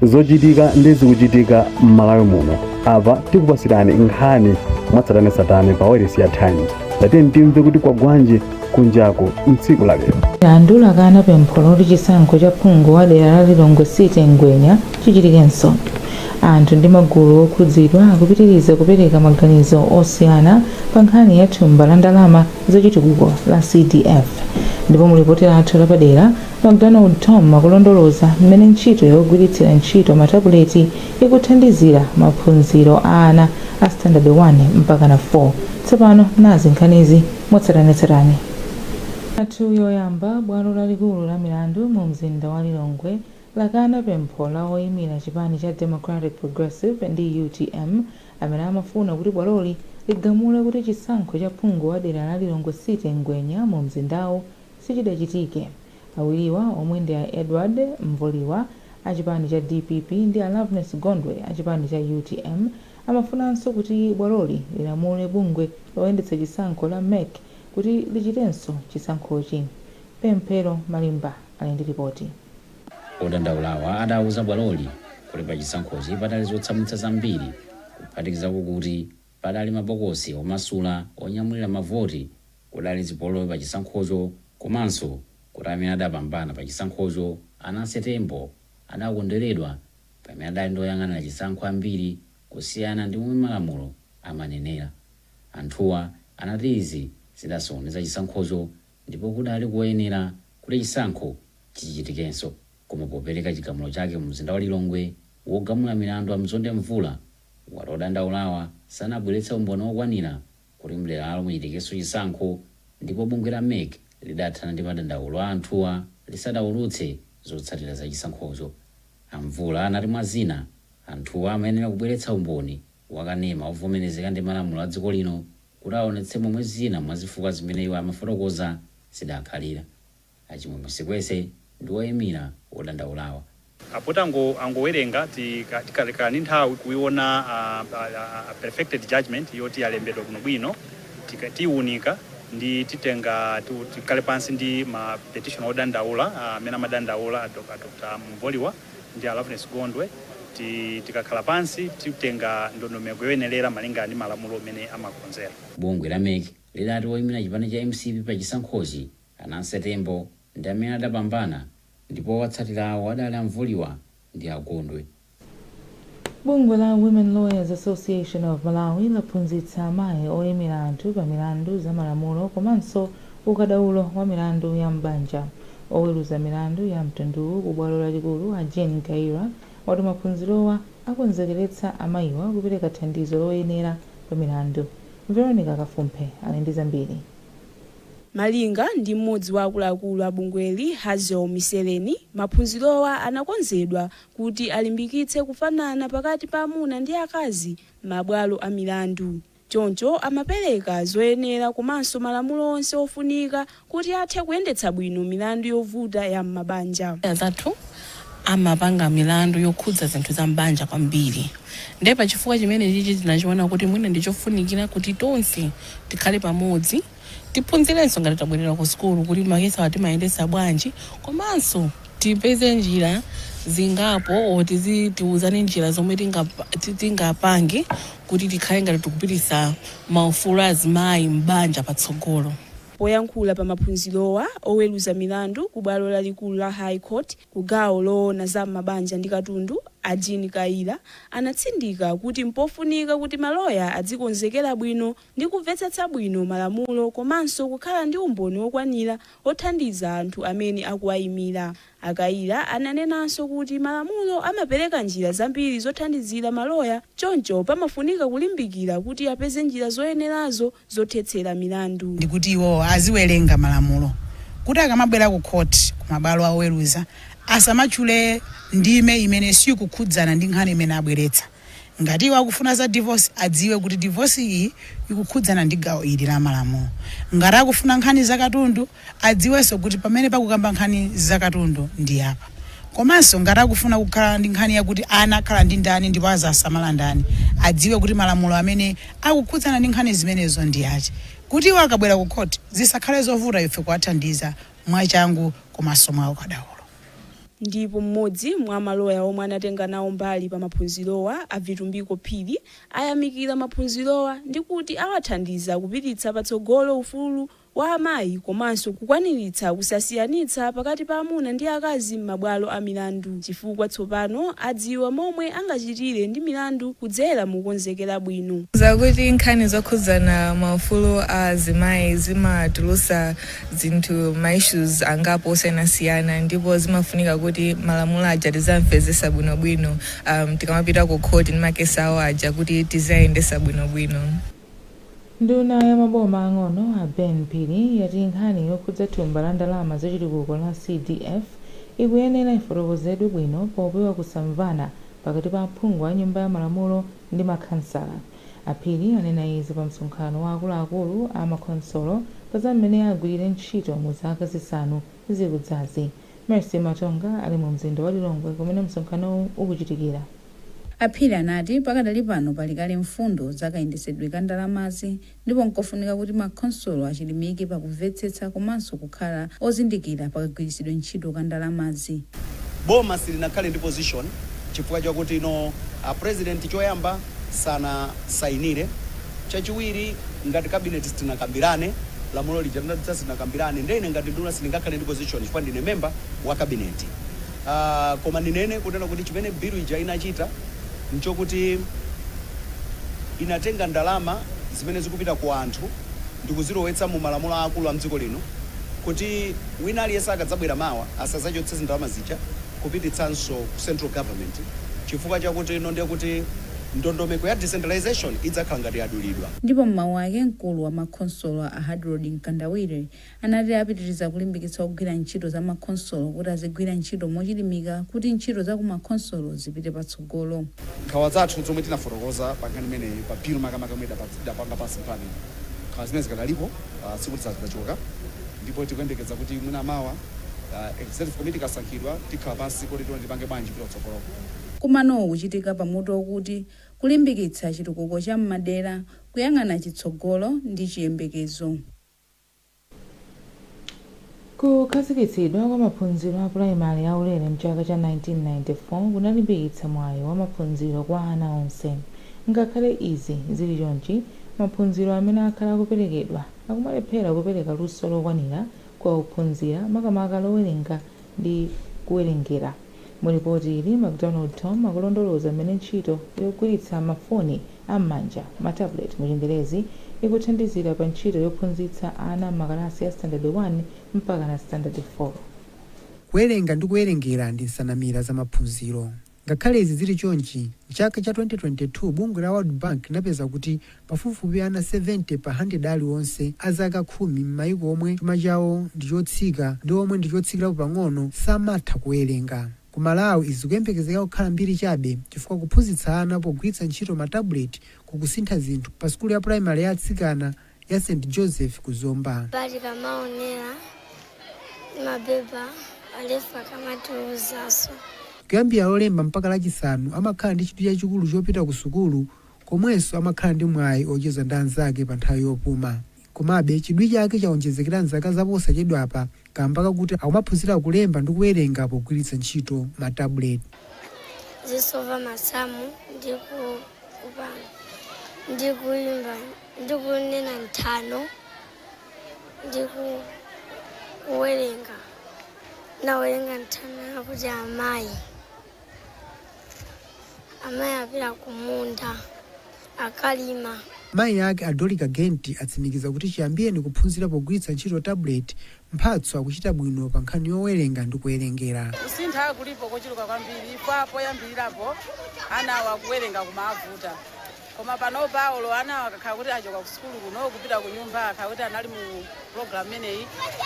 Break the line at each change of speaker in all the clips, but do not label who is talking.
Zochitika ndi zikuchitika m'Malawi muno. Apa tikupasirani nkhani mwatsatanetsatane pa wailesi ya Times. Tatiyeni timve kuti kwagwanji kunjaku mtsiku la lero.
Milandu lakana pempho loti chisankho cha phungu wa dera la Lilongwe City Ngwenya chichitikenso. Anthu ndi magulu okhudzidwa akupitiriza kupereka maganizo osiyana pa nkhani ya thumba la ndalama zachitukuko la CDF. Ndipo mu lipoti lathu lapadera, MacDonald Tom akulondoloza mmene ntchito yogwiritsira ntchito matabuleti ikuthandizira maphunziro a ana a Standard 1 mpakana 4. Tsopano nazi nkhanizi mwatsatanetsatane. Athu yoyamba, bwalo lalikulu la milandu mu mzinda wa Lilongwe lakana pempho la oyimira chipani cha Democratic Progressive ndi UTM amene amafuna kuti bwaloli ligamule kuti chisankho cha phungu wa dera la Lilongwe City Ngwenya mu mzindawu sichidachitike. Awiriwa, omwe ndi a Edward Mvuliwa a chipani cha DPP ndi a Loveness Gondwe a chipani cha UTM, amafunanso kuti bwaloli lilamule bungwe loyendetsa chisankho la MEC kuti lichitenso chisankhochi. Pemphero Malimba ali ndi ripoti.
Odandaulawa adauza bwaloli kuti pa chisankhochi padali zotsamwitsa zambiri, kuphatikizapo kuti padali mabokosi omasula onyamulira mavoti, kudali zipolowe pa chisankhocho, komanso kuti amene adapambana pa chisankhocho, a Nancy Tembo, adakondweredwa pamene adali ndi oyang'anira chisankho ambiri kusiyana ndi momwe malamulo amanenera. Anthuwa anati izi zidasokoneza chisankhocho ndipo kudali koyenera kuti chisankho chichitikenso. Koma popereka chigamulo chake mu mzinda wa Lilongwe, wogamula milandu a Mzonde Mvula wati odandaulawa sanabweretse umboni wokwanira kuti mderalo muchitikenso chisankho, ndipo bungwe la MEC lidathana ndi madandaulo a anthuwa lisadaulutse zotsatira za chisankhocho. A Mvula anati mwa zina, anthuwa amayenera kubweretsa umboni wakanema ovomerezeka ndi malamulo a dziko lino kuti aonetse momwe zina mwa zifukwa zimene iwo amafotokoza zidakhalira. A Chimwemwe Sikwese ndi woyimira odandaulawa.
Apo angowerenga, tikakhala ndi nthawi kuiona perfected judgment yoti yalembedwa bwinobwino, tiwunika ndi titenga tikhale pansi ndi ma petition odandaula amene amadandaula, a Dr Mvoliwa ndi a Loveness Gondwe. Tikakhala pansi titenga ndondomeko yoyenerera malingana ndi malamulo amene amakonzera.
Bungwe la MEC lidati woyimira chipani cha MCP pa chisankhochi, a Nancy Tembo, ndi amene adapambana ndipo owatsatira awo adali a Mvoliwa ndi a Gondwe.
Bungwe la Women Lawyers Association of Malawi laphunzitsa amayi oyimira anthu pa milandu za malamulo komanso ukadaulo wa milandu ya m'banja. Oweruza milandu ya mtunduwu ku bwalo lalikulu, a Jean Kaira, wati maphunzirowa akonzekeretsa amayiwa kupereka thandizo loyenera pa milandu. Veronica Kafumphe ali ndi zambiri.
Malinga ndi mmodzi wa akuluakulu a bungweli, Hazel Miseleni, maphunzirowa anakonzedwa kuti alimbikitse kufanana pakati pa amuna ndi akazi m'mabwalo a milandu. Choncho amapereka zoyenera komanso malamulo onse ofunika kuti athe kuyendetsa bwino milandu yovuta ya m'mabanja.
Azathu amapanga milandu yokhudza zinthu za m'banja kwambiri, ndiye pachifukwa chimene chichi tinachiona kuti mwina ndichofunikira kuti tonse tikhale pamodzi, tiphunzirenso ngati tabwerera ku sukulu kuti makesi awa timayendetsa bwanji, komanso tipeze njira zingapo o tiuzane njira zomwe tingapange kuti tikhale ngati tikupitisa maufulu azimayi m'banja patsogolo.
Poyankhula pa maphunzirowa, oweruza milandu ku bwalo lalikulu la High Court ku gawo loona za mabanja ndi katundu, a Jean Kaira, anatsindika kuti mpofunika kuti maloya adzikonzekera bwino ndi kumvetsetsa bwino malamulo komanso kukhala ndi umboni wokwanira othandiza anthu amene akuwayimira. A Kaira ananenanso kuti malamulo amapereka njira zambiri zothandizira maloya, choncho pamafunika kulimbikira kuti apeze njira zoyenerazo zothetsera milandu.
Ndikuti iwowo aziwerenga malamulo kuti akamabwera ku court, kumabwalo aoweruza, asamatchule ndime imene sikukhudzana ndi nkhani imene abweretsa. Ngati iwo akufuna za divorce, adziwe kuti divorce iyi ikukhudzana ndi gawo ili la malamulo. Ngati akufuna nkhani za katundu, adziwenso kuti pamene pakukamba nkhani za katundu ndi apa. Komanso ngati akufuna kukhala ndi nkhani yakuti ana akhala ndi ndani ndipo azasamala ndani, adziwe kuti malamulo amene akukhudzana ndi nkhani zimenezo ndi ati, kuti iwo akabwera ku court zisakhale zovuta ife kuwathandiza mwachangu komanso mwa ukadaulo.
Ndipo mmodzi mwa maloya omwe anatenga nawo mbali pa maphunzirowa, a Vitumbiko Phiri, ayamikira maphunzirowa ndi kuti awathandiza kupititsa patsogolo ufulu wa amayi komanso kukwaniritsa kusasiyanitsa pakati pa amuna ndi akazi m'mabwalo a milandu, chifukwa tsopano adziwa momwe angachitire ndi milandu kudzera mukukonzekera bwino.
Zakuti nkhani zokhudzana maufulu a azimayi zimatulutsa zinthu, ma issues angapo osiyanasiyana, ndipo zimafunika kuti malamulo aja tizamvesesa bwinobwino tikamapita ku court ndi makesi awo aja kuti tizayendesa bwinobwino.
Nduna ya maboma ang'ono, a Ben Phiri, yati nkhani yokhudza thumba la ndalama zachitukuko la CDF ikuyenera ifotokozedwe bwino popewa kusamvana pakati pa aphungu a Nyumba ya Malamulo ndi makhansala. A Phiri anena izi pa msonkhano wa akuluakulu a makhonsolo pa za mmene agwirire ntchito mu zaka 5 zikudzazi. Mercy Matonga ali mu mzinda wa Lilongwe kumene msonkhanowu ukuchitikira.
A Phiri anati pakadali pano pali kale mfundo zakayendetsedwe ka ndalamazi, ndipo nkofunika kuti makhonsolo achilimike pakumvetsetsa komanso kukhala ozindikira pakagwiritsidwe ntchito ka ndalamazi.
Boma silinakhale ndi position chifukwa chakuti no a President choyamba sanasayinire, chachiwiri ngati cabinet sitinakambirane lamulo lija, tinadutsa sitinakambirane. Ndiye ine ngati nduna sindingakhale ndi position chifukwa ndine member wa cabinet. Koma ndinene kunena kuti chimene bill ija inachita nchokuti inatenga ndalama zimene zikupita ku anthu ndikuzilowetsa mu malamulo akulu a mdziko lino, kuti wina aliyense akadzabwera mawa asadzachotse ndalama zija kupititsanso ku central government, chifukwa chakuti ino ndiye kuti ndondomeko ya decentralization idzakhala ngati yadulidwa.
Ndipo mmawu ake, mkulu wa makhonsolo a Hardroad Mkandawire anati apitiriza kulimbikitsa kugwira ntchito za makhonsolo kuti azigwira ntchito mochilimika kuti ntchito za kumakhonsolo zipite patsogolo.
Nkhawa zathu zomwe tinafotokoza pa nkhani imeneyi, pa bill makamaka yomwe idapanga pass parliament, nkhawa zimene zikadalipo, sikuti zachoka, ndipo tikuyembekeza kuti mwina mawa executive committee ikasankhidwa tikhala pansi kuti tione tipange bwanji kupita kutsogoloko.
Mkumanowu ukuchitika pamutu okuti "Kulimbikitsa chitukuko cha m'madera, kuyang'ana chitsogolo ndi chiyembekezo".
Kukhazikitsidwa kwa maphunziro a pulaimali aulere mchaka cha 1994 kunalimbikitsa mwayi wa maphunziro kwa ana onse. Ngakhale izi zili chonchi, maphunziro amene akhala akuperekedwa akumalephera kupereka luso lokwanira kwa ophunzira, makamaka lowerenga ndi kuwerengera. Mu ripoti ili, Macdonald Tom akulondoloza mmene ntchito yogwiritsa mafoni am'manja, ma tablet mu Chingerezi, ikuthandizira pa ntchito yophunzitsa ana m'makalasi a standard 1 mpaka na standard 4.
Kuwerenga ndi kuwerengera ndi nsanamira za maphunziro. Ngakhale izi zili chonchi, mchaka cha 2022 bungwe la World Bank linapeza kuti pafupifupi ana 70 pa 100 aliwonse a zaka 10 m'mayiko omwe chuma chawo ndi chotsika ndi omwe ndi chotsikirapo pang'ono samatha kuwerenga. Ku Malawi izi zikuyembekezeka kukhala mbiri chabe, chifukwa kuphunzitsa ana pogwiritsa ntchito ma tablet kukusintha zinthu pa sukulu ya primary ya atsikana ya St Joseph ku Zomba.
Pali kamaonera mapepa alefa kamatiuzaso.
Kuyambira Lolemba mpaka Lachisanu amakhala ndi chidwi chachikulu chopita ku sukulu, komwenso amakhala ndi mwayi ocheza ndi anzake pa nthawi yopuma. Komabe chidwi chake chawonjezekera mzaka zaposachedwapa kamba kakuti akumaphunzira kulemba ndi kuwerenga pogwiritsa ntchito ma tablet.
Zisova masamu ndi kupanga ndi kuimba ndi kunena nthano ndi kuwerenga. Nawerenga nthano yakuti amayi apita kumunda akalima.
Mayi ake, a Dorika Genti, atsimikiza kuti chiyambireni kuphunzira pogwiritsa ntchito tablet, Mphatso akuchita bwino pa nkhani yowerenga ndi kuwerengera.
Kusintha kulipo kochuluka kwambiri. Pa poyambirirapo ana awa kuwerenga kumavuta, koma panopa olo ana awa akakhala kuti achoka ku sukulu kuno kupita ku nyumba, akhala kuti anali mu program imeneyi,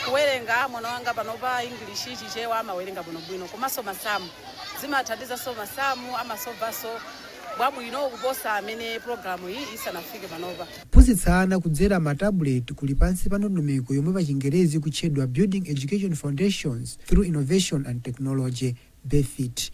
kuwerenga mwana wanga panopa English, Chichewa amawerenga bwinobwino, komanso masamu zimathandizanso, masamu amasolvanso bwabwino kuposa amene program iyi isanafike panopa.
Kuphunzitsa ana kudzera ma tablet kuli pansi pa ndondomeko yomwe pa Chingerezi kutchedwa Building Education Foundations Through Innovation and Technology, BEFIT.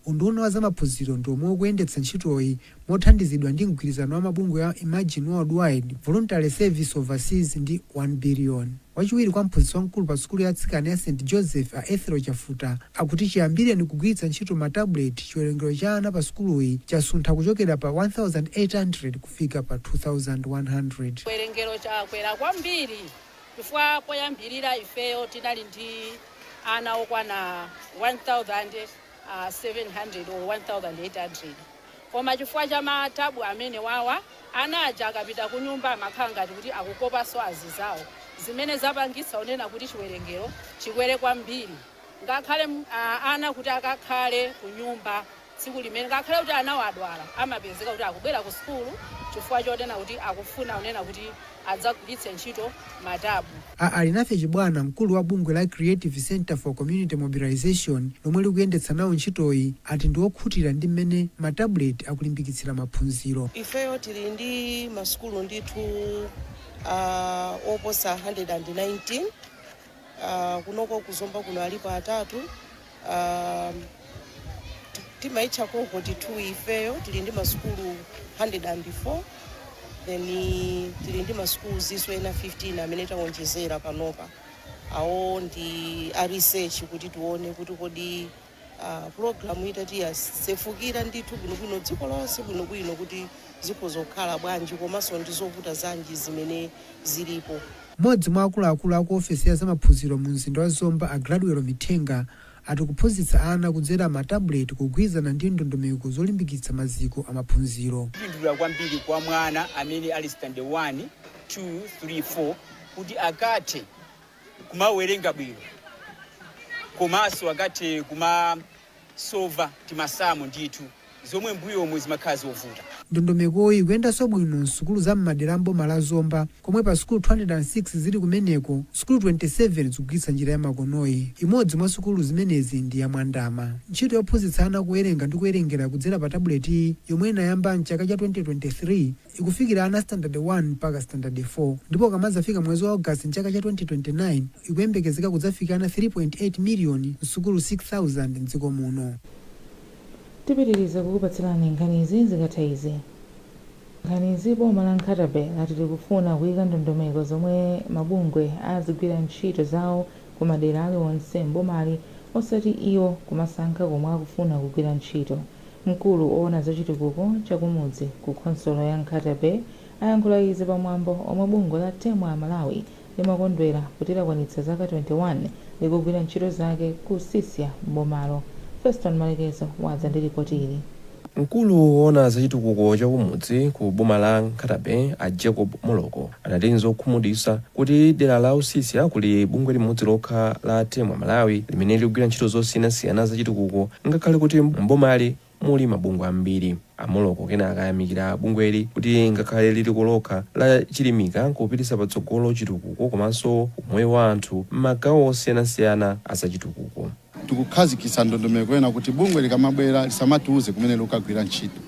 Unduna wa zamaphunziro ndi omwe ukuyendetsa ntchitoyi mothandizidwa ndi mgwirizano wa mabungwe ya Imagine Worldwide, Voluntary Service Overseas ndi 1 Billion. Wachiwiri kwa mphunzitsi wamkulu pa sukulu ya atsikana ya St Joseph, a Ethel Chafuta, akuti chiyambireni kugwiritsa ntchito ma tablet, chiwerengero cha ana pa sukuluyi chasuntha kuchokera pa 1800 kufika pa 2100.
Chiwerengero chakwera kwambiri chifukwa poyambirira ifeyo tinali ndi ana okwana 1700 or 1800, koma chifukwa cha ma tab amene wawa, ana aja akapita ku nyumba amakhala ngati kuti akukopanso azizawo, zimene zapangitsa unena kuti chiwerengero chikwere kwambiri. Ngakhale ana kuti akakhale ku nyumba tsiku limene, ngakhale kuti anawo adwala, amapezeka kuti akubwera ku sukulu chifukwa chonena kuti akufuna unena kuti adzagwiritse ntchito ma tab.
A Alinafe Chibwana, mkulu wa bungwe la Creative Center for Community Mobilization lomwe likuyendetsa nawo ntchitoyi, ati ndi okhutira ndi mmene ma tablet akulimbikitsira maphunziro.
Ifeyo tili ndi masukulu ndithu oposa 119. Kunoko kuzomba kuno alipo atatu, timaitcha cohort 2. Ifeyo tili ndi masukulu 104, then tili ndi masukulu zinso ena 15 amene tawonjezera panopa. Awo ndi a research kuti tione kuti kodi program itati yasefukira ndithu bwinobwino dziko lonse bwinobwino, kuti zikhoza kukhala bwanji, komanso ndi zovuta zanji zimene zilipo.
Mmodzi mwa akuluakulu aku ofesi ya zamaphunziro mu mzinda wa Zomba, a Gladwell Mithenga, ati kuphunzitsa ana kudzera ma tablet kugwirizana ndi ndondomeko zolimbikitsa maziko amaphunziro.
Kupindulira kwambiri kwa mwana amene ali standard 1, 2, 3, 4 kuti akathe kumawerenga bwino, komanso akathe kumasova timasamu ndithu, zomwe mbuyomu zimakhala zovuta.
Ndondomekoyi ikuyendanso bwino msukulu za m'madera a mboma la Zomba, komwe pa sukulu 206 zili kumeneko, sukulu 27 zikugwiritsa njira ya makonoyi. Imodzi mwa sukulu zimenezi ndi ya Mwandama. Ntchito yophunzitsa ana kuwerenga ndi kuwerengera kudzera pa tabuleti, yomwe inayamba mchaka cha 2023, ikufikira ana standard 1 mpaka standard 4, ndipo kamadzafika mwezi wa Ogasiti mchaka cha 2029 ikuyembekezeka kudzafika ana 3.8 miliyoni msukulu 6000 mdziko muno.
Tipitiriza kukupatsirani nkhanizi zikatha izi. Nkhanizi: boma la Nkhata Bay lati likufuna kuyika ndondomeko zomwe mabungwe azigwira ntchito zawo ku madera aliwonse mbomali, osati iwo kumasankha komwe akufuna kugwira ntchito. Mkulu owona zachitukuko chakumudzi ku khonsolo ya Nkhata Bay ayankhula izi pamwambo omwe bungwe la Temwa Malawi limakondwera kuti lakwanitsa zaka 21 likugwira ntchito zake ku Sisya mbomalo. Feston Malekezo wadza ndi ripoti ili.
Mkulu woona zachitukuko chakumudzi ku boma la Nkhata Bay, a Jacob Moloko, anati nzokhumudwitsa kuti dera la Usisya kuli bungwe limodzi lokha la Temwa Malawi limene likugwira ntchito zosiyanasiyana zachitukuko, ngakhale kuti mbomali muli mabungwe ambiri. A Moloko kenaka ayamikira bungweli kuti ngakhale liliko lokha, lachilimika kupititsa patsogolo chitukuko komanso umoyo wa anthu m'magawo osiyanasiyana azachitukuko.
Tikukhazikitsa ndondomeko ena kuti bungwe likamabwera lisamatiuze kumene likukagwira ntchito,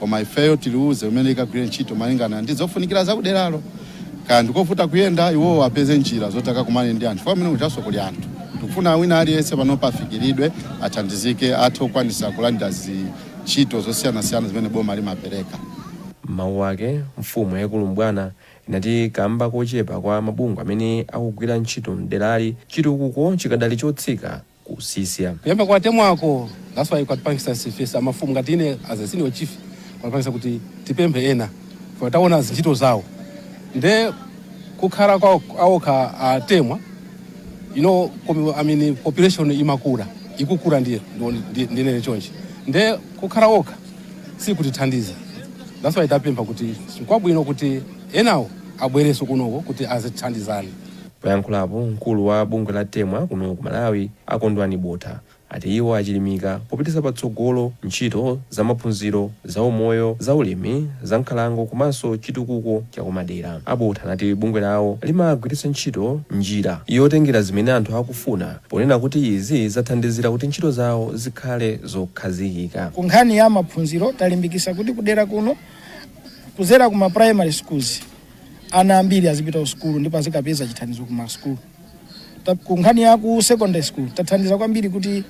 koma ifeyo tiliuze kumene likagwire ntchito malingana ndi zofunikira zakuderalo. Kaya ndikovuta kuyenda, iwowo apeze njira zoti akakumane ndi anthu pamene kuchaso kuli anthu. Tikufuna wina aliyense panopa afikiridwe, athandizike, athe kukwanisa kulandira zintchito zosiyanasiyana zimene boma limapereka.
M'mawu ake, mfumu yaikulu Mbwana inati kamba kochepa kwa mabungwe amene akugwira ntchito mderali, chitukuko chikadali chotsika ku Sisya.
Kuyamba kwa Temwako, that's why kwatipangisa ifesa amafumu, ngati ine as a senior chief, kwatipangisa kuti tipemphe ena for taona zintchito zawo. Nde kukhala kwa awokha aTemwa, I mean, population imakula, ikukula, ndiye ndinene chonchi, nde kukhala okha sikutithandiza. That's why tapempha kuti kwabwino kuti enawo abwerenso kunoko kuti azithandizane.
Poyankhulapo, mkulu wa bungwe la Temwa kuno ku Malawi, Akondwani Botha, ati iwo achilimika popititsa patsogolo ntchito za maphunziro, za umoyo, za ulimi, za nkhalango komanso chitukuko chakumadera. ABotha anati bungwe lawo limagwiritsa ntchito njira yotengera zimene anthu akufuna, ponena kuti izi zathandizira kuti ntchito zawo zikhale zokhazikika.
Ku nkhani ya maphunziro, talimbikisa kuti kudera kuno kuzera kuma primary schools ana ambiri azipita ku sukulu ndipo azikapeza chithandizo kuma sukulu. Ku nkhani ya ku secondary school, tathandiza kwambiri kuti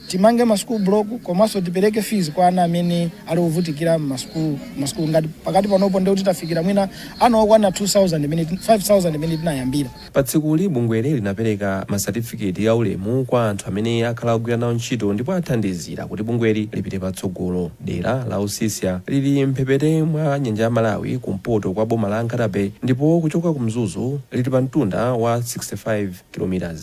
Timange ma school block komanso tipereke fees kwa ana amene ali ovutikira m'masukulu masukulu. Ngati pakati panopo ndekuti tafikira mwina ana okwana 2000 imene 5000 imene tinayambira.
Pa tsikuli, bungweli linapereka masatifiketi a ulemu kwa anthu amene akhala akugwira nawo ntchito ndipo athandizira kuti bungweli lipite patsogolo. Dera la Usisya lili mphepete mwa nyanja ya Malawi kumpoto kwa boma la Nkhata Bay ndipo kuchoka ku Mzuzu lili pa mtunda wa 65 km.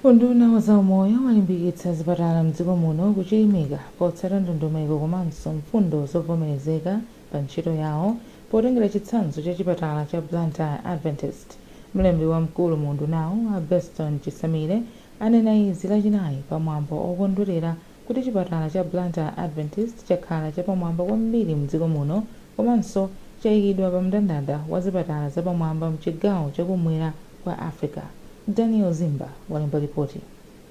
Unduna wa zaumoyo walimbikitsa zipatala mdziko muno kuchilimika potsata ndondomeko komanso mfundo zovomerezeka pa ntchito yawo potengera chitsanzo cha chipatala cha Blantyre Adventist. Mlembi wamkulu mu undunawu a Beston Chisamile anena izi lachinayi pa mwambo okondwerera kuti chipatala cha Blantyre Adventist chakhala chapamwamba kwambiri mdziko muno komanso chayikidwa pa mndandanda wa zipatala zapamwamba mchigawo chakumwera kwa Africa. Daniel Zimba walemba ripoti.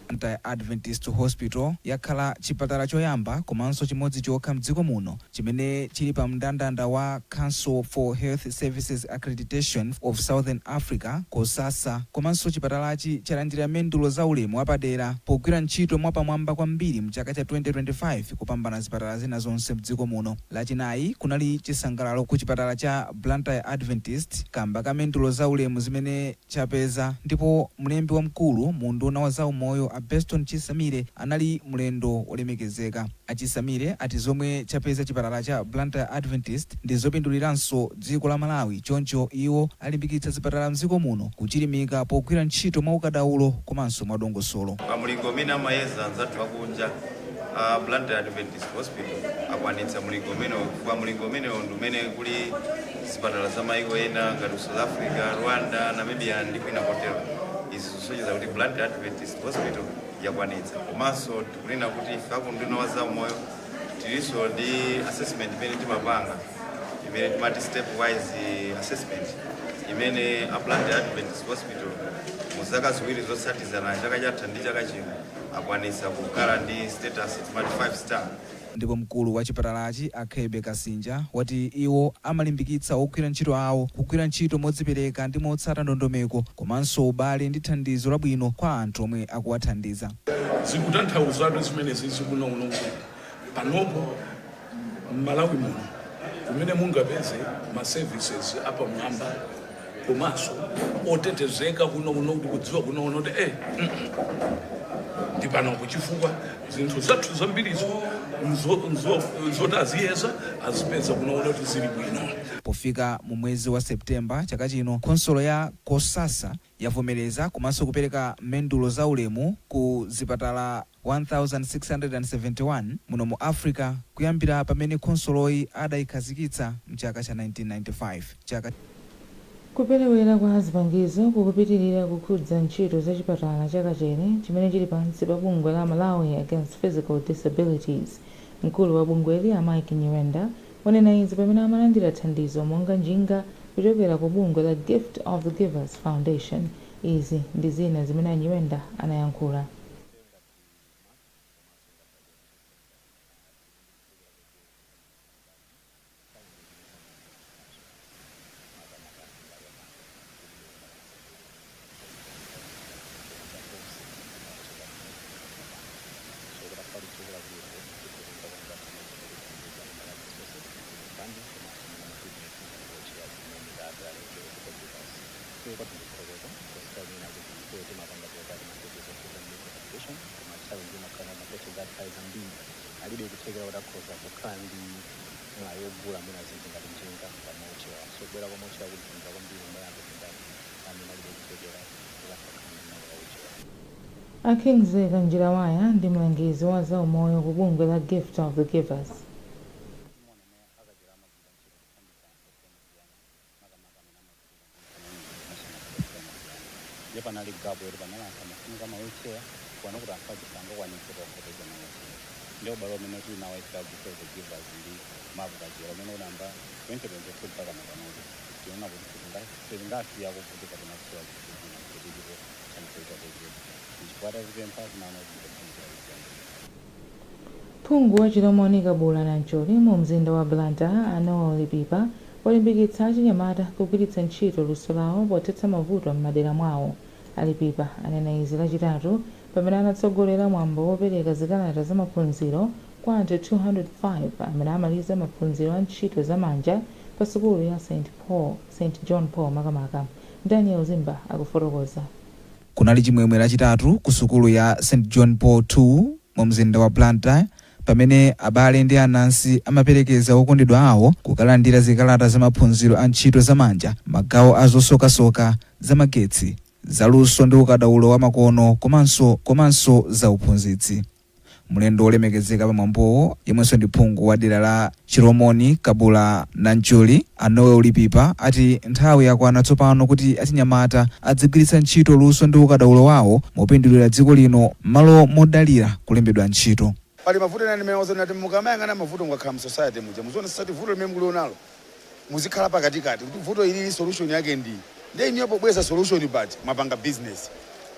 Blantyre Adventist Hospital yakhala chipatala choyamba komanso chimodzi chokha mdziko muno chimene chili pa mndandanda wa Council for Health Services Accreditation of Southern Africa, COHSASA. Komanso chipatalachi chalandira mendulo za ulemu wapadera pogwira ntchito mwapamwamba kwambiri mchaka cha 2025 kupambana zipatala zina zonse mdziko muno. Lachinayi kunali chisangalalo ku chipatala cha Blantyre Adventist kamba ka mendulo za ulemu zimene chapeza, ndipo mlembi wamkulu mu unduna wa zaumoyo a Beston Chisamile anali mlendo wolemekezeka. A Chisamile ati zomwe chapeza chipatala cha Blantyre Adventist ndi zopinduliranso dziko la Malawi, choncho iwo alimbikitsa zipatala mdziko muno kuchilimika pogwira ntchito mwaukadaulo komanso mwadongosolo.
Pa mulingo umene amayeza anzathu akunja, a Blantyre Adventist Hospital akwanitsa mulingo umenewo, chifukwa mulingo umenewo ndi umene kuli zipatala za maiko ena ngati South Africa, Rwanda, Namibia ndi kwina kotero. Izi zikusonyeza kuti Blantyre Adventist Hospital yakwanitsa. Komanso tikunena kuti ife aku unduna wa zaumoyo tilinso ndi assessment imene timapanga imene timati stepwise assessment, imene a Blantyre Adventist Hospital mu zaka ziwiri zotsatizana, chaka chatha ndi chaka chino, akwanitsa kukhala ndi status timati 5 star.
Ndipo mkulu wa chipatalachi a Khebe Kasinja wati iwo amalimbikitsa ogwira ntchito awo kugwira ntchito modzipereka ndi motsata ndondomeko komanso ubale ndi thandizo labwino kwa anthu omwe akuwathandiza.
Zikutanthauzatu zimenezi zikuno uno kuti panopo m'Malawi muno kumene mungapeze ma services apamwamba komanso otetezeka kuno kuno, kuti kudziwa kuno kuno kuti ndi panopo, chifukwa zinthu zathu zambirizo zoti aziyeza azipeza kuno kuno kuti zili bwino.
Pofika mu mwezi wa Septemba chaka chino, khonsolo ya COHSASA yavomereza komanso kupereka mendulo za ulemu ku zipatala 1671 muno mu Africa kuyambira pamene khonsoloyi adayikhazikitsa mchaka cha 1995. Chaka
Kuperewera kwa zipangizo kukupitirira kukhudza ntchito za chipatala cha Kachere chimene chili pansi pa bungwe la Malawi Against Physical Disabilities. Mkulu wa bungweli a Mike Nyirenda wanena izi pamene amalandira thandizo monga njinga kuchokera ku bungwe la Gift of the Givers Foundation. Izi ndi zina zimene a Nyirenda anayankhula.
Alibe kuthekera kuti akhoza kukhala ndi mwayi wogula mwina zinthu ngati njinga pa mawheelchair. So kubwera kwa mawheelchair kuthandiza kwambiri mbali anthu ndani amene alibe kuthekera kuti akakhala ndi malo wheelchair.
A Kingsley Kanjirawaya ndi mlangizi wa zaumoyo ku bungwe la Gift of the Givers.
Ndiye panali gap yoti panali anthu amafunika ma wheelchair kuona kuti anthu aja sangakwanitse kupeza ma wheelchair. Ndiye ubale umene tili nawo ife a Gift of the Givers ndi MAP Kachere umene unayamba 2022 mpaka panopo, tinaona kuti sitingasiya kuvutika kapena kusowa chinthu china kuti tilipo thandizo litapezeka. Nchifukwa tatipempha tinaona kuti ndikofunikira kuti tiyambire.
Phungu wa Chilomoni Kabula Nancholi mu mzinda wa Blantyre a Noel Lipipa walimbikitsa achinyamata kugwiritsa ntchito luso lawo pothetsa mavuto m'madera mwawo. A Lipipa anena izi lachitatu pamene anatsogolera mwambo wopereka zikalata za maphunziro kwa anthu 205 amene amaliza maphunziro a ntchito zamanja pa sukulu ya St Paul, St John Paul makamaka. Daniel Zimba akufotokoza.
Kunali chimwemwe Lachitatu ku sukulu ya St John Paul II mu mzinda wa Blantyre pamene abale ndi anansi amaperekeza okondedwa awo kukalandira zikalata za maphunziro a ntchito zamanja, magawo a zosokasoka, zamagetsi, zaluso ndi ukadaulo wa makono komanso za uphunzitsi. Mlendo wolemekezeka pamwambowo, yemwenso ndi phungu wa dera la Chilomoni Kabula Nanchuli, a Noel Lipipa, ati nthawi yakwana tsopano kuti achinyamata adzigwiritsa ntchito luso ndi ukadaulo wawo mopindulira dziko lino m'malo modalira kulembedwa ntchito.
Pali mavuto ena ndimene wazonati mukamayang'ana mavuto mukakhala mu society muja, muziona society vuto limene mukulionalo, muzikhala pakatikati kuti vuto ilili solution yake ndi ndiye iniyo pobweza solution paja mwapanga business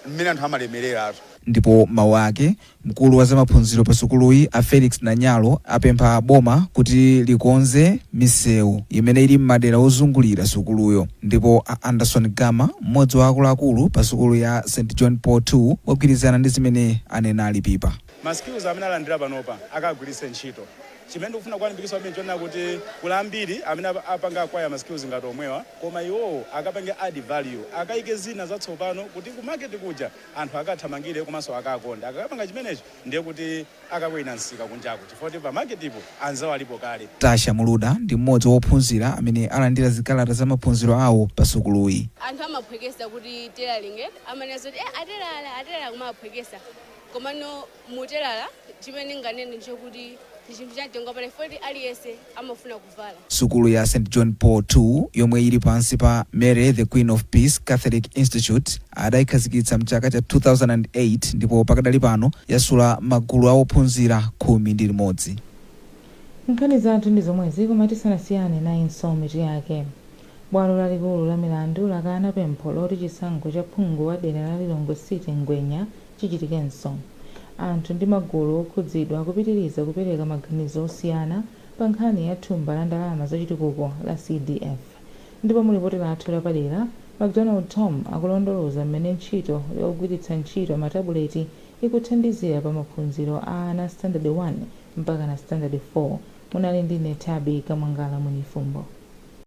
mmene anthu amalemerera atu.
Ndipo mawu ake, mkulu wa zamaphunziro pa sukuluyi a Felix Nanyalo apempha boma kuti likonze misewu imene ili m'madera ozungulira sukuluyo. Ndipo a Anderson Gama, mmodzi wa akuluakulu pa sukulu ya St John Paul II, wagwirizana ndi zimene anena a Lipipa.
Ma skills amene alandira panopa akagwiritse ntchito. Chimene ndikufuna kuwalimbikitsa kwambiri nchonena kuti kuli ambiri amene apanga acquire ma skills ngati omwewa, koma iwowo akapange add value, akaike zina zatsopano kuti ku market kuja anthu akathamangire komanso akakonde. Akakapanga chimenecho ndiye kuti akawina msika kunjaku chifukwa kuti pa market po anzawo alipo kale.
Tasha Muluda ndi mmodzi wa ophunzira amene alandira zikalata za maphunziro awo pa sukuluyi.
Anthu amaphwekesa kuti tailoring, amanena zoti atelala, atelala, kumaphwekesa. Komano mutelala, chimene ndinganene nchokuti ndi chinthu cha mtengo wapatali poti aliyense amafuna kuvala.
Sukulu ya St John Paul II yomwe ili pansi pa Mary the Queen of Peace Catholic Institute adayikhazikitsa mchaka cha 2008 ndipo pakadali pano yasula magulu a ophunzira 11.
Nkhani zathu ndi zomwezi, koma tisanasiyane nayinso mitu yake. Bwalo lalikulu la milandu lakana pempho loti chisankho cha phungu wa dera la Lilongwe City Ngwenya chichitikenso. Anthu ndi magulu okhudzidwa akupitiriza kupereka maganizo osiyana pa nkhani ya thumba la ndalama zachitukuko la CDF. Ndipo mu lipoti lathu lapadera, MacDonald Tom akulondoloza mmene ntchito yogwiritsa ntchito matabuleti ikuthandizira pa maphunziro a ana Standard 1 mpaka na Standard 4. Munali ndine Tabi Kamwangala Mwenifumbo.